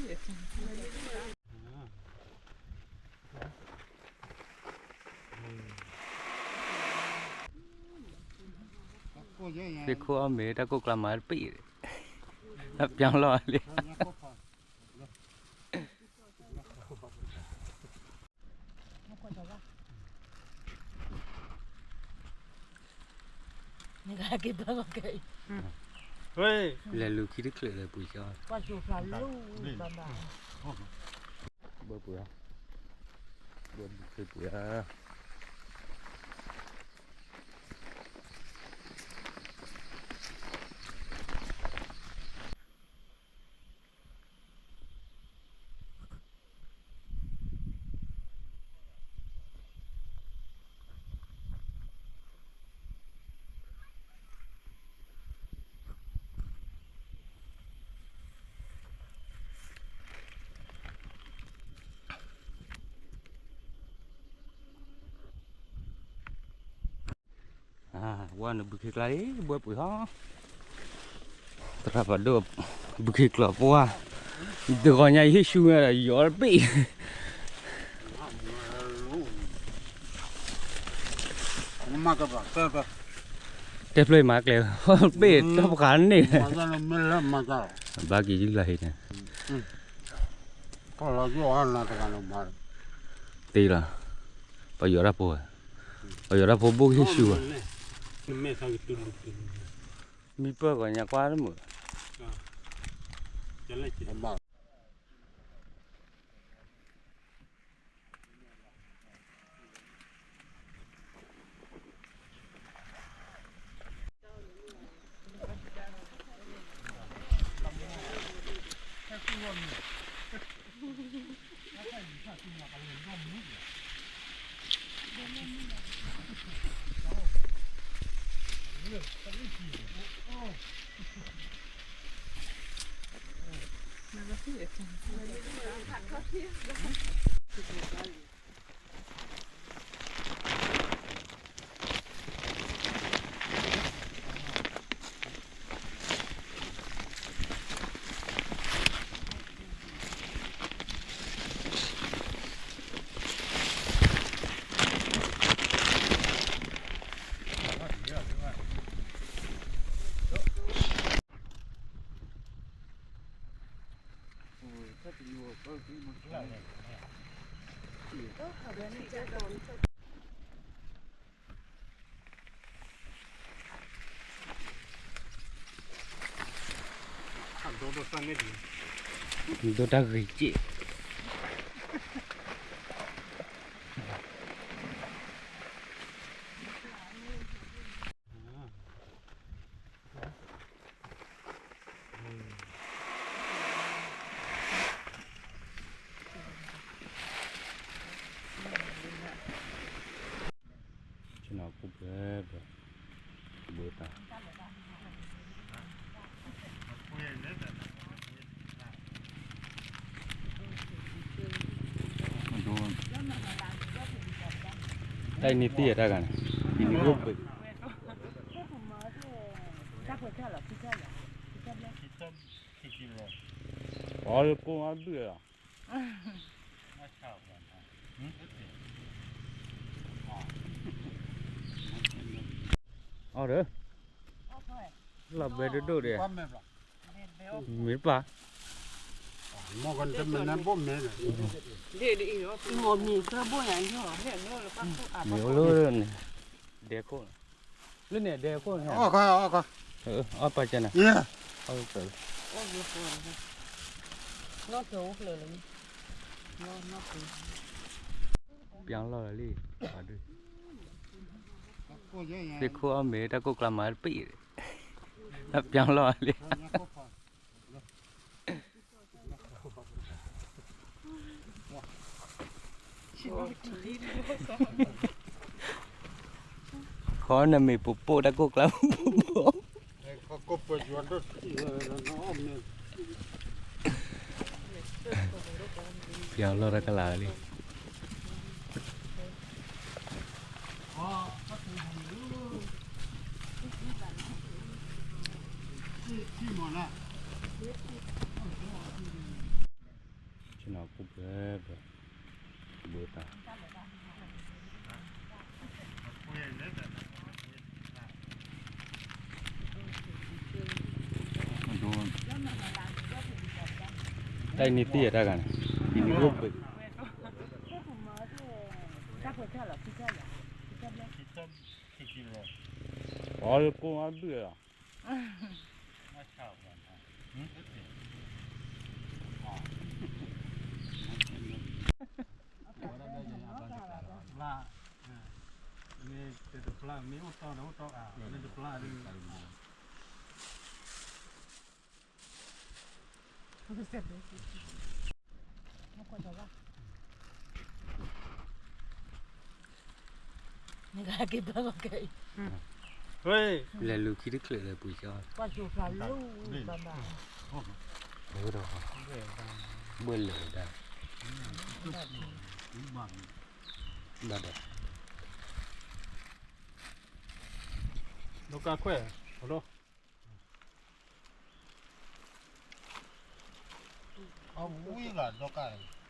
သ့ၣ်ခိၣ်အီၣ်မ့ၤတၢ်ကိၢ်ကျါမၤတပ့ၢ်, အပျီလီၤလံ. လဲၤလူၤခံတချုးလၢပှ့ၤကီ, ဘၣ်ပှ့ၤ, ဘၣ်ပှ့ၤဧါ. ဝဲန့ၣ်ဘုခ့ကျါလံ ဘှဲပှ့ၤဟီ, သရၣ်ဖးဒိၣ်, ဘုခ့ကျါပှၢ်, တဂီၤညါယဟ့ၣ်ဆူညါဒီးယီၤတဘ့ၣ်, တဲဖျၢၣ်မၤကျဲ, ဘ့ၣ်တၢ်ပဃာ်န့ၣ်, ဘၣ်က့ၤယုၢ်လၢဟံၣ်န့ၣ်, သ့လီၤ, ပယီၤတၢ်ဖိ, ပယီၤတၢ်ဖိဘိၣ်ကဟ့ၣ်ဆူဘၣ်, မံပၢၢ်ဂီၤညါကွၢ်တမုာ် ဒိၣ်တၢ်ဂ့ၤက့ၣ် ဆ့ၣ်နီၤခိၣ်ပှဲၤပှဲၤ ဘၣ်တၢ် တၢ်အံၤန့ၣ်သံအတၢ်ဂၤန့ၣ် အံၤန့ၣ်အိၣ်ပှဲၤ အီၤလၢကိၢ်အဘုၣ်လီၤ အီၤဒီး လီၤဘဲဒိၣ်ဒိၣ်ဒီး မ့ၢ်တပၤ မ့ၢ်အိၣ်လၢန့ၣ် ဒဲခိၣ်န့ၣ် လၢန့ၣ်ဒဲခိၣ်န့ၣ် အီၣ်ပာ်ကဲန့ၣ် အီၣ်ပာ် ပျီလီၤလံ သ့ၣ်ခိၣ်အီၣ်မ့ၤတၢ်ကိၢ်ကျါမၤတပ့ၢ် အပျီလီၤလံ ခီနမ့ၢ်ပပိၢ်တၢ်ကိၢ်ကျါ ပျီလီၤတၢ်ကလၤလံ ထံမီၢ်လၢ နီၤ ကူၣ်ပှဲၤပှဲၤ ဘၣ်တၢ် တၢ်အံၤန့ၣ်သံအတၢ်ဂၤန့ၣ် အံၤန့ၣ်အိၣ်ပှဲၤ အီၤလၢကိးမးဘုၣ်လီၤ နကက့ၤပၢ်ကီၢ်ခဲအံၤ လဲၤလူၤခံတချုးလၢပှ့ၤကီၢ် ပှၤကၠိဖျါလၢဘၣ်ဘၣ် ဘၣ်လၢာ်ဒၣ် ဘၣ်ဒီး ဒီးကခွဲး ဟီၣ်ဒီး အဝံၤဂၤဒီကၢ်